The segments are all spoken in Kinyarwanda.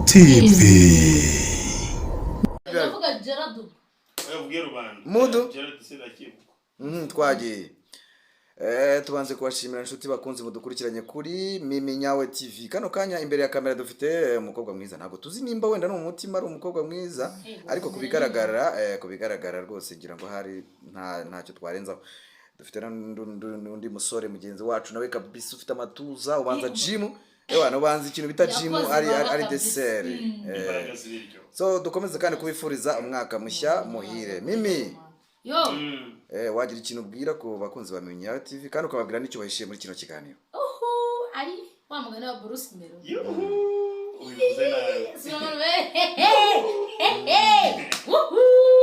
TV. Ndavuga Gerard. Oya, rubanda. Mudu. Gerard sinakibuka. Twagiye. Tubanze kubashimira inshuti bakunze mudukurikiranye kuri Mimi Nyawe TV. Kano kanya imbere ya kamera dufite umukobwa mwiza. Ntabwo tuzi nimba wenda no mu mutima ari umukobwa mwiza, ariko kubigaragara rwose ngira ngo hari ntacyo twarenzaho. Dufite n'undi musore mugenzi wacu nawe kabisa ufite amatuza, ubanza gym. Ewa, ubanza ikintu bita gym Yakoze ari ibara ari kabisa. dessert. Imbaraga z'ibiryo. So dukomeze kandi kubifuriza umwaka mushya muhire. Mimi, Yo. Wagira ikintu ubwira ku bakunzi ba Mimi Nyawe TV kandi ukababwira n'icyo bahishiye muri kino kiganiro. Uhu, ari wa mugani wa Bruce Melody. Yuhu, ubivuze nabi. Uhu.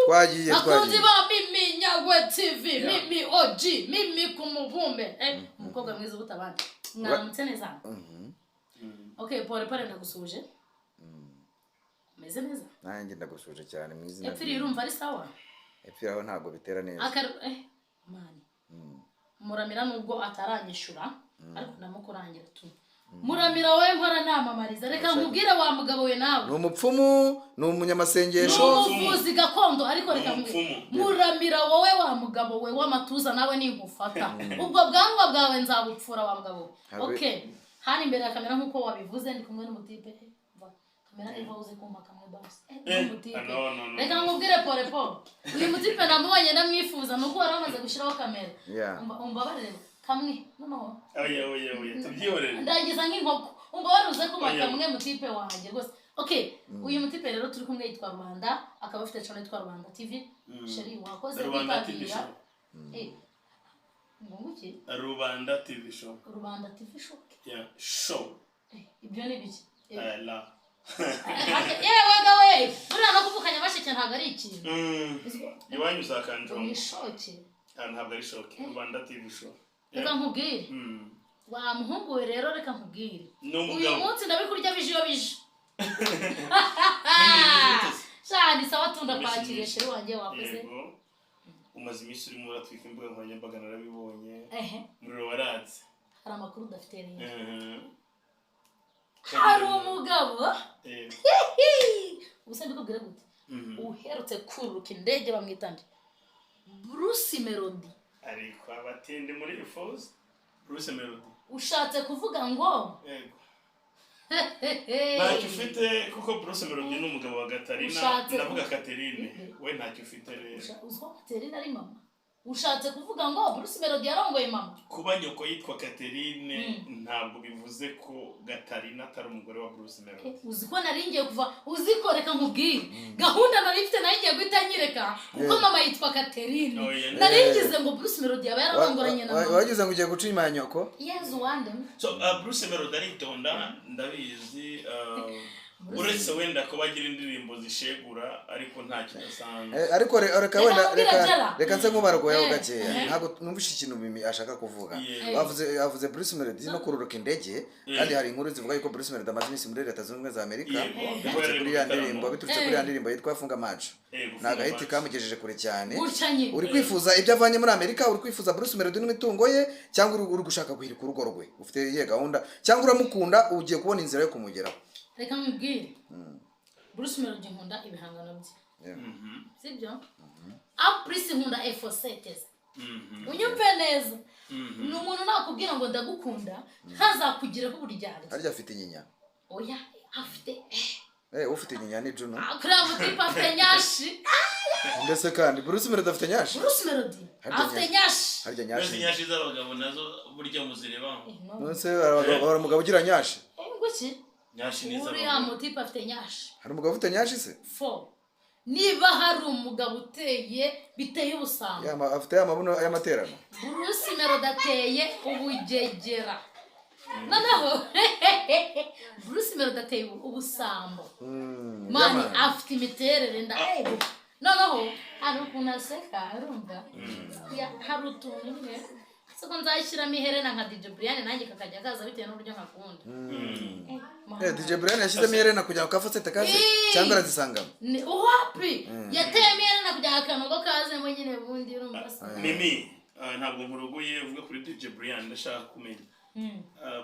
Twagiye, Bakunzi twagiye. ba Mimi Nyawe TV, Mimi OG, Mimi ku mubumbe. Umukobwa mwiza ubuta abandi. Mwaramutse neza. Okay, pole pole ndagusuhuje. Umeze neza? Nanjye ndagushuje cyane mu izina. Epfiri urumva ari sawa? Epfiri aho ntabwo bitera neza. Akar mani. Muramira nubwo ataranyishura, ariko ndamukurangira tu. Muramira wowe mpora namamariza. Reka nkubwire wa mugabo we nawe. Ni umupfumu, ni umunyamasengesho. Ni umuvuzi gakondo, ariko reka Umupfumu. Muramira wowe wa mugabo we w'amatuza, nawe ninkufata ubwo bwanwa bwawe nzabupfura wa mugabo we. Okay, hano imbere ya kamera nk'uko wabivuze ndi kumwe n'umutipe. Va, kamera iva uze kumpa kamwe basi. N'umutipe. No, no, no. Reka nkubwire pole pole, uyu mutipe namubonye ndamwifuza, nuko wari wamaze gushyiraho kamera. Umbabarire kamwe noneho. Oya, oya, oya, tubyihorere. Ndagiza nk'inkoko, umbabarire uze kumpa Oya. kamwe mutipe wanjye rwose. Okay, uyu mutipe rero turi kumwe yitwa Rubanda, akaba afite channel yitwa Rubanda TV. Chéri, wakoze Rubanda TV kwitabira. Show. Ngo nguki? Rubanda TV Show. Rubanda TV Show. Yeah, show. Ibyo ni biki? La. Yewe gawe, buriya no kuvuka Nyamasheke ntabwo ari ikintu. Iwanyu za Kanjongo. Ni shoke. Ah, ntabwo ari shoke. Rubanda TV Show. Reka nkubwire, wa muhungu we rero, reka nkubwire, Ni uyu umugabo. munsi ndabikurya bije iyo bije. Shani, sawa, tunda kwakiriye chéri wanjye, wakoze. Yego. Umaze iminsi urimo uratwika imbuga nkoranyambaga, narabibonye. Ehe. Umuriro waratse. Hari amakuru udafite rero. Mhm. Hari umugabo, ubu mbikubwire gute, uherutse kururuka indege, bamwita nde? Bruce Melody. Ariko abatindi muri ifuza Bruce Melody. Ushatse kuvuga ngo Yego. Ntacyo ufite kuko Bruce Melody ni umugabo wa Gatarina. Ndavuga Katerine. We ntacyo ufite rero. Uzi ko Katerine ari mama? Ushatse kuvuga ngo Bruce Melody yarongoye mama? Kuba nyoko yitwa Katerine ntabwo bivuze ko Gatarina atari umugore wa Bruce Melody. Uzi ko nari ngiye kuva, uzi ko, reka nkubwire gahunda nari mfite, nari ngiye guhita nyireka kuko mama yitwa Katerine. Oh, yeah. Nari ngize ngo Bruce Melody yaba yararongoranye na mama. Wagize ngo ugiye guca inyuma ya nyoko. Yezu wandem. So Bruce Melody aritonda, ndabizi, uretse wenda ko bagira indirimbo zishegura, ariko nta kidasanzwe. Ariko reka Reka wenda nkubwire, reka Jera. reka nse nk'ubarogoyaho gakeya. Ntabwo numvise ikintu Mimi ashaka kuvuga. Bavuze Bruce Melody no kururuka indege, kandi hari inkuru zivuga yuko Bruce Melody amaze iminsi muri Leta Zunze Ubumwe za Amerika, biturutse kuri ya ndirimbo, biturutse kuri ya ndirimbo yitwa Funga Macho. Gufunga Ni agahiti Macho. kamugejeje kure cyane. Gutya nyine. Uri kwifuza ibyo avanye muri Amerika, uri kwifuza Bruce Melody n'imitungo ye, cyangwa uri gushaka guhirika urugo rwe? Ufite iyihe gahunda? Cyangwa uramukunda, ugiye kubona inzira yo kumugeraho? Reka nkubwire, Bruce Melody nkunda ibihangano bye. Sibyo? Apurisi nkunda efoseteza, unyumve neza, ni umuntu nakubwira ngo ndagukunda ntazakugireho uburyarya. Harya afite inyinya? Oya, afite Ufite inyinya ni Juno. Kuriya mutipe afite nyashi. Ndetse kandi Bruce Melody afite nyashi. Bruce Melody Harya afite nyashi. Harya Mbese nyashi? Nyashi z'abagabo nazo burya muzirebaho? No. Nonse hari umugabo ugira nyashi? Nguki? Nyashi ni Uriya iz'abagabo. mutipe afite nyashi. Hari umugabo ufite nyashi se? Fo niba hari umugabo uteye biteye ubusambo. Afite ya mabuno y'amaterano. Bruce Melody ateye ubugegera. Noneho Bruce Melody ateye ubusambo. Mani, yamani. afite imiterere nda noneho hari ukuntu aseka, urumva hari utuntu nyine siko nzashyiramo iherena nka DJ Brian, nanjye kakajya kaza bitewe n'uburyo nkakunda. Man. DJ Brian yashyizemo iherena kugira ngo kafasete kaze cyangwa arazisangamo? Ni wapi, yateyemo iherena kugira ngo akanogo kazemo nyine, bundi urumva se. Mimi, ntabwo nkurogoye uvuga kuri DJ Brian, ndashaka kumenya,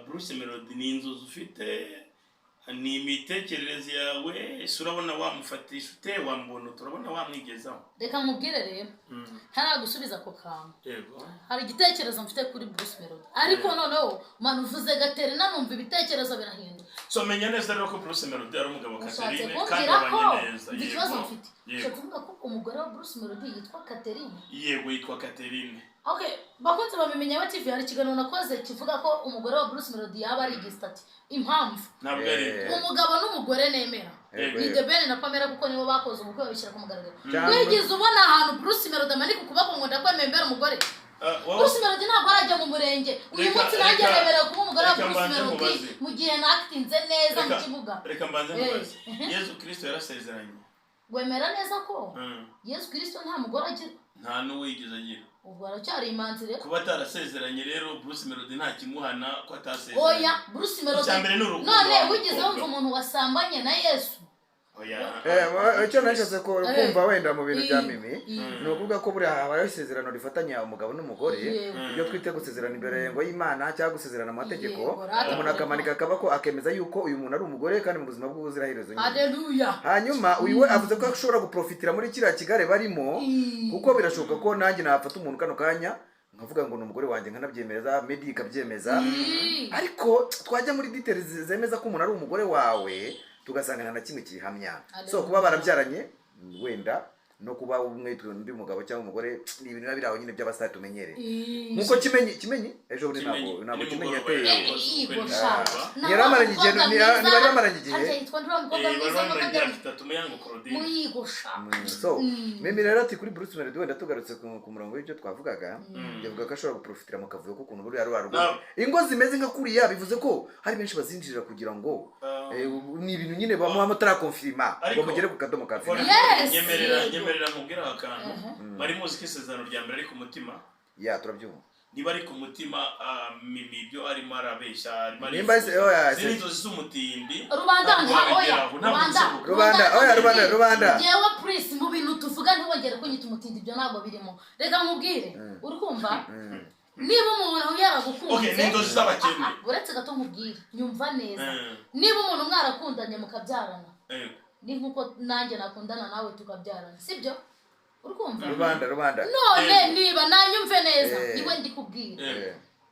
Bruce Melody ni inzozi ufite? Ni imitekerereze yawe. Ese urabona wamufatisha ute? Wamubona ute? Urabona wamwigezaho? Reka nkubwire rero, ntaragusubiza ako kantu, Yego. hari igitekerezo mfite kuri Bruce Melody, ariko noneho manu uvuze Gaterina, numva ibitekerezo birahinduka. So menya neza rero ko Bruce Melody ari umugabo wa Ushatse Catherine kandi kumbwira ko babanye neza. mfite ikibazo, Yego. mfite Yego. ushatse kuvuga ko umugore wa Bruce Melody yitwa Catherine? Yego, yitwa Catherine. Okay, bakunze bamenya ba TV, hari ikiganiro nakoze kivuga ko umugore wa Bruce Melody yaba ari igisitati. Impamvu, Ntabwo ari umugabo n'umugore nemera ni The Ben na Pamela, kuko nibo bakoze ubukwe babishyira ku mugaragaro. Wigeze ubona ahantu Bruce Melody amanika ukuboko ngo ndakwemeye mbere umugore? Ah, wowe- Bruce Melody ntabwo arajya mu murenge. Uyu munsi nanjye nemerewe kuba umugore wa Reka Bruce mbanze Melody mubaze. mu gihe nakitinze neza mu kibuga. Reka mbanze mubaze, Yezu Kristo yarasezeranye? Wemera neza ko Yesu Kristo nta mugore agira? Nta n'uwigeze agira. Ubwo aracyari imanzi rero. Kuba atarasezeranye rero, Bruce Melody nta kimuhana ko atasezeranye. Oya, Bruce Melody Icya mbere ni urukundo none wa wigeze mukobwa. wumva umuntu wasambanye na Yesu? Oya. Icyo nashatse kumva wenda mu bintu bya Mimi ni ukuvuga ko buriya habayeho isezerano rifatanya umugabo n'umugore, ibyo twita gusezerana imbere ngo y'Imana cyangwa gusezerana mu mategeko. Yego, rata. Umuntu akamanika akaboko akemeza yuko uyu muntu ari umugore kandi mu buzima bw'ubuziraherezo nyine. Haleluya. Hanyuma uyu we avuze ko ashobora guprofitira muri kiriya kigare barimo, kuko birashoboka ko nanjye nafata umuntu kano kanya nkavuga ngo ni umugore wanjye, nkanabyemereza, Meddy ikabyemeza, ariko twajya muri details zemeza ko umuntu ari umugore wawe tugasanga nta na kimwe kihamya. So kuba barabyaranye wenda no kuba umwe undi mugabo cyangwa umugore ni ibintu biba biri aho nyine by'abasitari tumenyereye, nkuko Kimenyi ejo bundi ntabwo Kimenyi, ntabwo Kimenyi nimugoroba yateye yakoze ubukwe Yego, sha. nimugoroba. Yari amaranye igihe, ntibari bamaranye igihe. Harya yitwa nduriya mukobwa Eh, bari mwiza bamaranye n'ukabyara imyaka 3, Muyango Claudine. Muyigo sha. So Mimi rero ati kuri Bruce Melody, wenda tugarutse ku murongo w'ibyo twavugaga, yavuga ko ashobora guprofitira mu kavuyo k'ukuntu buriya ruriya rugo, ingo zimeze nka kuriya, bivuze ko hari benshi bazinjirira kugira ngo ni ibintu nyine bamuha mutarakonfirima ngo mugere ku kadomo ka final. Yes! Nyemerera, Yego. nyemerera nkubwire aka kantu. Bari muzi ko isezerano rya mbere ari ku mutima. Ya, turabyumva. Niba ari ku mutima, Mimi ibyo arimo arabeshya, arimo Nimba oya, ziri inzozi z'umutindi. Rubanda Ntabwo nta oya. wabigeraho, ntabwo Rubanda. bishoboka. Rubanda, oya, rubanda, rubanda. Jewe Prince, mu bintu tuvuga ntiwongere kunyita umutindi, ibyo ntabwo birimo. Reka nkubwire, uri kumva, niba umuntu yaragukunze Okay, ni inzozi z'abakene. Uretse gato nkubwire, nyumva neza. Niba umuntu mwarakundanye mukabyarana, ni nkuko nanjye nakundana nawe tukabyarana, sibyo? Uri kumva? Rubanda, rubanda. None niba nanyumve neza, niwe ndi kubwira.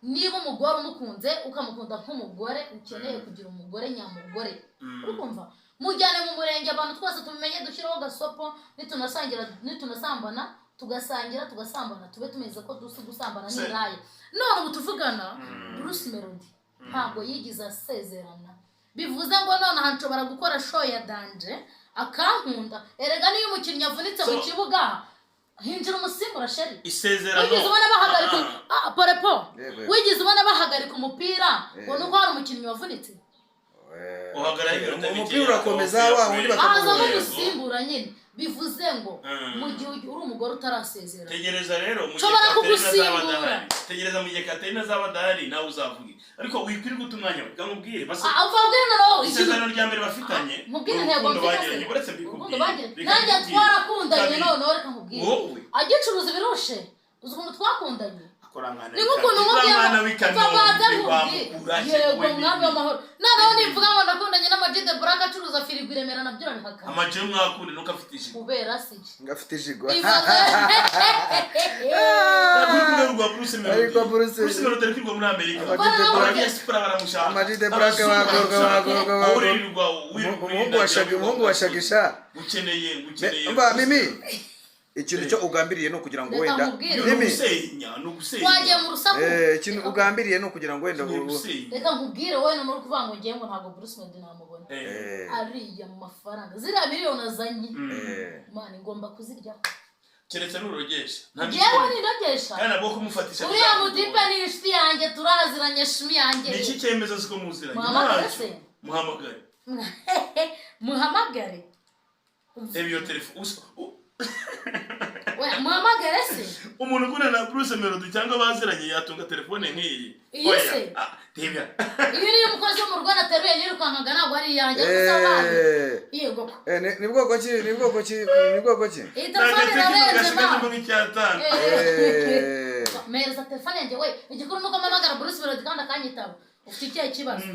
Niba umugore umukunze, ukamukunda nk'umugore ukeneye kugira umugore nyamugore, uri kumva, mujyane mu murenge, abantu twese tubimenye, dushyireho gasopo, nitunasangira, nitunasambana tugasangira, tugasambana, tube tumeze ko dusi gusambana n'iraye. None ubu tuvugana, Bruce Melody ntabwo yigize asezerana, bivuze ngo nonaha nshobora gukora show ya danger akankunda. Erega niyo umukinnyi avunitse mu kibuga hinjira umusimbura, chéri. Isezerano Wigeze ubona bahagarika porepo? Yego. Wigeze ubona bahagarika umupira ngo nuko hari umukinnyi wavunitse? Uhagarara iminota mike. Umupira urakomeza, wa wundi Hazamo bakamuhura. umusimbura nyine. Bivuze ngo mu gihe uri umugore utarasezerana, Tegereza rero mu gihe nshobora Katerina azaba kugusimbura. adahari. Tegereza mu gihe Katerina azaba adahari, nawe uzavuge, ariko wikwiriye guta umwanya we. Reka nkubwire basi. Upfa ubwire noneho ikintu. Isezerano rya mbere bafitanye Mubwire ni intego urukundo mfite se. bagiranye. Uretse Urukundo mbikubwire. bagiranye. Reka Nanjye mbikubwire. twarakundanye. Kabiri. Noneho reka nkubwire, Wowe agicuruza ibirushe, uzi ukuntu twakundanye? Akora mwana Ni nk'ukuntu nkubwiye mwana ngo w'i mva banza Kanombe nkubwire. wamukura he? Yego, Wowe mwami Mimi. w'amahoro, noneho nivuga ngo nakundanye n'Amag The Black acuruza firigo i Remera, nabyo urabihakana. Amag mwakunda nuko afite ijipo. Kubera si Ngafite ijigo. Ibaze. Ntabwo uri kumwe rwa Bruce Melody. Ariko Bruce Melody ari kwirwa muri Amerika. Amag The Black- Abadiaspora baramushaka. Amag The Black Abazungu bagorwa, baramushaka. bagorwa, Wowe bagorwa. uririrwa wirirwa Umuhungu wa Shaggy, umuhungu wa Shagisha. Ngukeneye Umva Mimi, ikintu cyo ugambiriye ni ukugira ngo Reka wenda nkubwire. Ni Mimi, ugusenya, ni ugusenya. Twagiye mu rusaku. Ikintu ugambiriye ni ukugira ngo wenda Ni ugusenya. Reka nkubwire, wowe none uri kuvuga ngo ngewe ngo ntabwo Bruce Melody namubona. Ariya mu mafaranga, ziriya miliyoni azanye, Imana igomba kuziryaho. Keretse nurogesha. Nta Ngewe n'ikindi. nindogesha. Kandi nabwo kumufatisha Uriya bizakugora. mutipe ni inshuti yanjye, turaziranye, shimi yanjye. Ni iki cyemeza siko muziranye? Muhamagare Ntacyo. se. Muhamagare. Muhamagare. Reba iyo telefone. We muhamagare se. Umuntu ukundana na Bruce Melody cyangwa baziranye yatunga telefone nk'iyi? Iyi Oya. se? Ah, reba. Iyi niyo umukozi wo mu rugo nateruye nirukankaga, ntabwo ari iyanjye gusa abana. Yego ko. Ni bwoko ki? Ni bwoko ki? Ni bwoko ki? Iyi telefone irarenze Gashigajemo ma. nk'icyatanu. Mpereza telefone yanjye we. Igikuru nuko mpamagara Bruce Melody kandi akanyitaba. Ufite ikihe kibazo?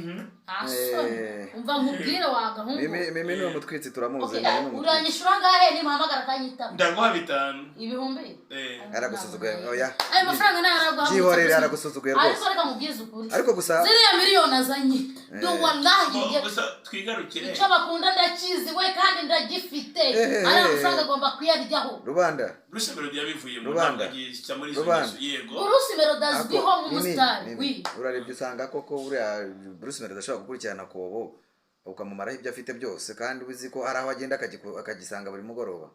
Nta soni. Eh. Umva nkubwire wa gahungu. Mimi ni umutwitsi, turamuzi. Okay, Mimi ni umutwitsi. Uranyishyura angahe nimuhamagara akanyitaba? Ndaguha 5. Ibihumbi? Eh. Aragusuzuguye, oya. Ayo mafaranga nayo araguha. Byihorere, aragusuzuguye rwose. Ariko reka mubwize ukuri. Ariko gusa Ziriya miliyoni azanye do, wallahi Gusa twigarukire. Icyo bakunda ndakizi we, kandi ndagifite. Eh, Ariya eh, mafaranga agomba kuyaryaho. Rubanda. Bruce Melody yabivuyemo. Rubanda. Ntabwo agishyira muri izo Rubanda. ngeso, yego. Bruce Melody azwiho Ako, nk'umusitari. Mimi, Wi. urarebye usanga koko buriya Bruce Melody ashobora gukurikirana Kobo ukamumaraho ibyo afite byose, kandi uzi ko hari aho agenda akagisanga buri mugoroba.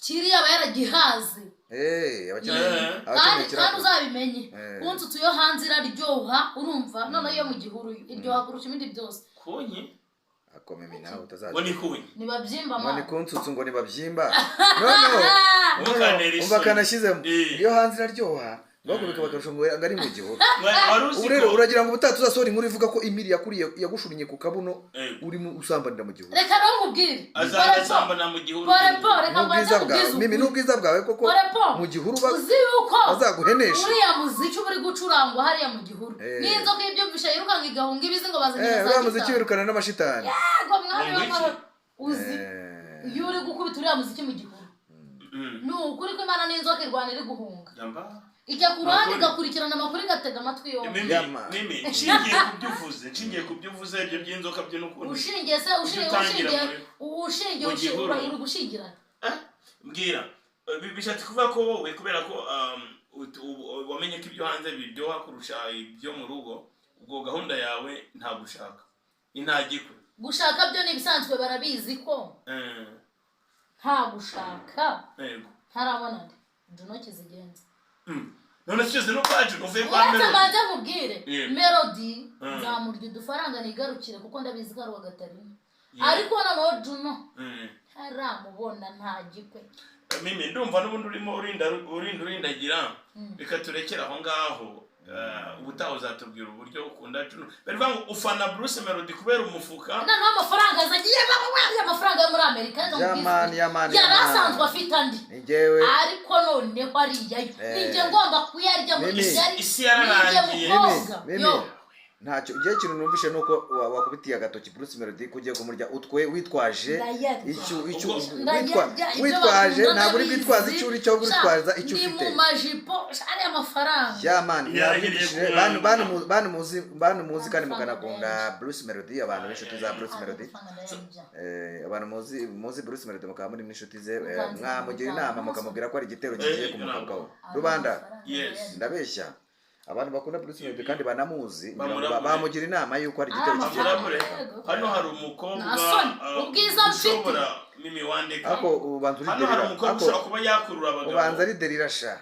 Kiriya aba yaragihaze. Eh, abakeneye Eh. abakeneye Kandi ikirahure. uzabimenye, Eh. kunsutsu yo hanze iraryoha, urumva? Noneho iyo mu gihuru iryoha kurusha ibindi byose. Kunyi. Ako Mimi, nawe utazaza. Ngo ni kunyi. Ntibabyimba Ngo ni ma. kunsutsu, ngo nibabyimba. No. Ntukantere Umva isoni. kanashyizemo. Eh. Iyo hanze iraryoha, bakubika bakarusha ngo ari mu gihuru. Wari uzi Ubu rero ko uragira ngo ubutaha tuzasohora inkuru ivuga ko Emili yakuriye yagushuriye ku kabuno Eh. urimo usambanira mu gihuru. Reka nawe nkubwire. Azasambana mu gihuru. Porepo, reka mbanze N'ubwiza bwawe nkubwize Mimi, ukuri. n'ubwiza bwawe koko Porepo, mu gihuru uzi yuko bazaguhenesha. uriya muziki uba uri gucurangwa hariya mu gihuru, Eh. n'inzoka iyo ibyumvishe yirukanka igahunga, ibizi ngo bazanye Eh, na za uriya muziki gitari. wirukana n'amashitani. Yego mwami Ngo iki? w'amahoro, uzi Eh. iyo uri gukubita uriya muziki mu gihuru, ni ukuri ko Imana n'inzoka irwana iri guhunga, Jamba. ijya ku ruhande, Amakuru. igakurikirana amakuru, igatega amatwi yombi. Mimi, Yama. Mimi, nshingiye ku byo uvuze, nshingiye ku byo uvuze ibyo by'inzoka byo n'ukuntu Ushingiye se, ushingiye Utangira ushingiye ushingiye mu gihuru. Uri gushingira. Eh? Mbwira. Bishatse kuvuga ko wowe kubera ko wamenye ko ibyo hanze biryoha kurusha ibyo mu rugo, ubwo gahunda yawe nta gushaka, ni nta gikwe? Gushaka byo ni ibisanzwe, barabizi ko Eh, nta gushaka. Yego. Ntarabona nde Juno kizigenza. None se uzi no kwa Juno, uvuye kwa Uretse Melody. mbanze nkubwire. Yeah. Melody nzamurya udufaranga nigarukire, kuko ndabizi ko ari uwa Gatarina, ariko noneho Juno ntaramubona, nta gikwe. Mimi, ndumva n'ubundi urimo urinda urinda urindagira. Reka turekere aho ngaho. Ubutaha uzatubwira uburyo ukunda Juno. Barivuga ngo ufana Bruce Melody kubera umufuka. Noneho amafaranga azagiye baba we, amafaranga yo muri Amerika, reka Yamani, nkubwire. yamani, Yari yamani. asanzwe afite andi, Ni njyewe. ariko noneho ariyayo Eh. ninjye ngomba kuyarya muri Mimi. Kigali. Isi yararangiye. Ninjye Mimi, mukobwa Mimi, yo. ntacyo igihe kintu numvishe nuko wakubitiye agatoki Bruce Melody ko ugiye kumurya utwe witwaje Ndayarya. icyo icyo Ndayarya, ibyo witwaje bakunda ntabwo uri ndabizi. kwitwaza icyo uri cyo, ahubwo Sha, witwaza icyo ndi ufite. mu majipo, sha, ariya mafaranga. Ya man, Yarahiriye mwabyumvishije. ku Bantu mwana. bantu muzi kandi Amafaranga mukanakunda menshi. Bruce Melody, abantu b'inshuti za Bruce Ariya Melody. mafaranga ndayarya. Abantu muzi Bruce Melody mukaba muri n'inshuti ze, Ubanza mwamugira kumutanga inama mukamubwira ko ari igitero kigiye Eh, kumukabwaho. Ariya Rubanda. mafaranga Yes. ndayarya. Ndabeshya? Abantu bakunda Bruce Melody kandi banamuzi, ngira ngo Bamurabure. bamugira inama y'uko ari igitero Ari kigiye Bamurabure. kumukabwaho. Yego. Hano hari umukobwa Nta soni. Ubwiza mfite. ushobora, Mimi, wandeka. Ariko ubanza uri Hano hari derira. umukobwa Ariko ushobora kuba yakurura abagabo. ubanza ari derira sha.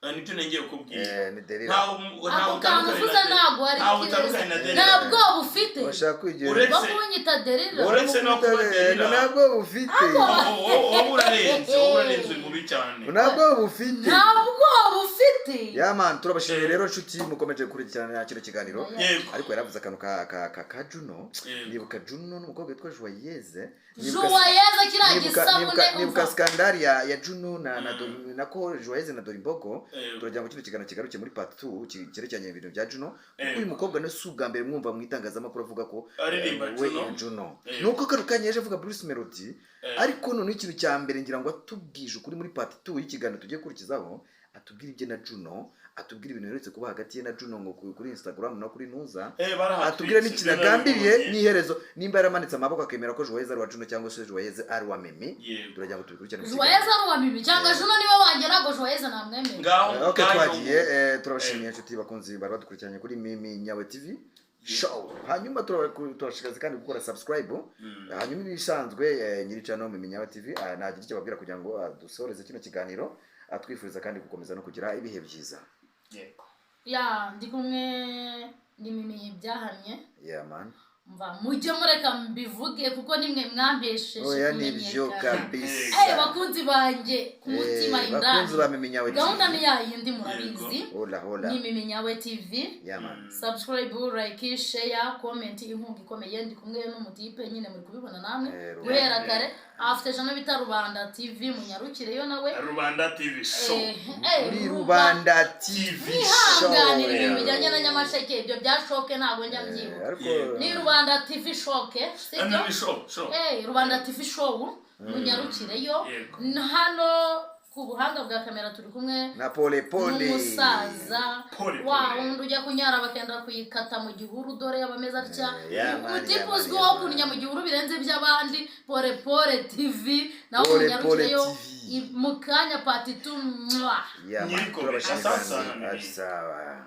Nibyo ngiye kukubwira. Eh, ni derira. Ntawe ntawe Ako kantu utandukanye uvuze na Derira. ntabwo ari Ntawe keza. utandukanye na Derira. Nta bwoba ufite Bashaka kwigira. Uretse- bwo kunyita derira? Uretse no kuba derira. Ntabwo bufite. Wowe urarenze, wowe urarenze, uri mubi cyane. Ntabwo bufite. Nta bwoba ufite. Ya man, turabashimiye rero nshuti mukomeje gukurikirana kino kiganiro. Yego. Ariko yaravuze akantu ka Juno. Yego. Nibuka Juno n'umukobwa witwa Joyeuse. Joyeuse, kiriya Nibuka gisabune, nibuka umva. skandali ya Juno na ko Joyeuse na Dorimbogo. Yego. Turagira ngo kino kiganiro kigaruke muri part 2 cyerekeranye ibintu bya Juno, kuko Yego. uyu mukobwa ni si ubwa mbere mwumva mu itangazamakuru avuga ko Aririmba we Juno. Juno. Yego. Nuko kano kanya yaje avuga Bruce Melody. Yego. Ariko noneho ikintu cya mbere ngira ngo atubwije ukuri muri part 2 y'ikiganiro tugiye gukurikizaho, atubwire ibye na Juno, atubwire ibintu biherutse kuba hagati ye na Juno ngo kuri Instagram no kuri Nuza, Eh, barahatwitse. atubwire n'ikintu agambiriye Narabibonye. n'iherezo, nimba yaramanitse amaboko akemera ko Joyeuse ari uwa Juno cyangwa se Joyeuse ari uwa Mimi. Yego. Turagira ngo tubikurikirane mu Joyeuse ari uwa Mimi cyangwa Juno niwe wanjye, ntabwo Joyeuse namwemera. Ngaho Ok, ngaho. twagiye. Turabashimiye inshuti bakunzi bari badukurikiranye kuri Mimi Nyawe TV Show. Hanyuma turabashishikariza kandi gukora subscribe. Hanyuma ibisanzwe, nyiri channel Mimi Nyawe TV nagira icyo babwira kugira ngo dusoreze kino kiganiro, atwifuriza kandi gukomeza no kugira ibihe byiza. Yego. Ya, ndi kumwe ni Mimi byahamye. Yeah man. Mva mujye mureka mbivuge, kuko nimwe mwampesheje Oya, nibyo kumenyekana. kabisa. Bakunzi banjye ku mutima Bakunzi ba indani, Mimi Nyawe gahunda TV. ni yayindi, murabizi. Hola hola. Ni Mimi Nyawe TV. Yeah man. Subscribe, like, share, comment, inkunga ikomeye. Ndi kumwe n'umutipe nyine, muri kubibona namwe. Rubanda. Guhera kare afite channel bita Rubanda TV, munyarukireyo nawe. Rubanda TV Show. Kuri Rubanda TV Show. Mwihanganira, ibintu bijyanye na Nyamasheke, ibyo bya shoke ntabwo njya mbyibuka. Ariko Ni Rubanda TV Shoke, sibyo? Hano ni show show. Rubanda TV Show, munyarukireyo. Yego. Hano ku buhanga bwa kamera turi kumwe na Pole Pole. n'umusaza Pole wa Pole. wundi ujya kunyara bakenda kuyikata mu gihuru, dore yaba ameze atya. Yeah man, Umutipe yeah man, uzwiho yeah man. kunnya mu gihuru birenze iby'abandi, Pole Pole TV nawe Pole munyarukireyo. Pole TV. Mu kanya part 2, mwah. Yeah man. Nyiriko, Turabashimiye asante kandi. sana, Mimi. Sawa.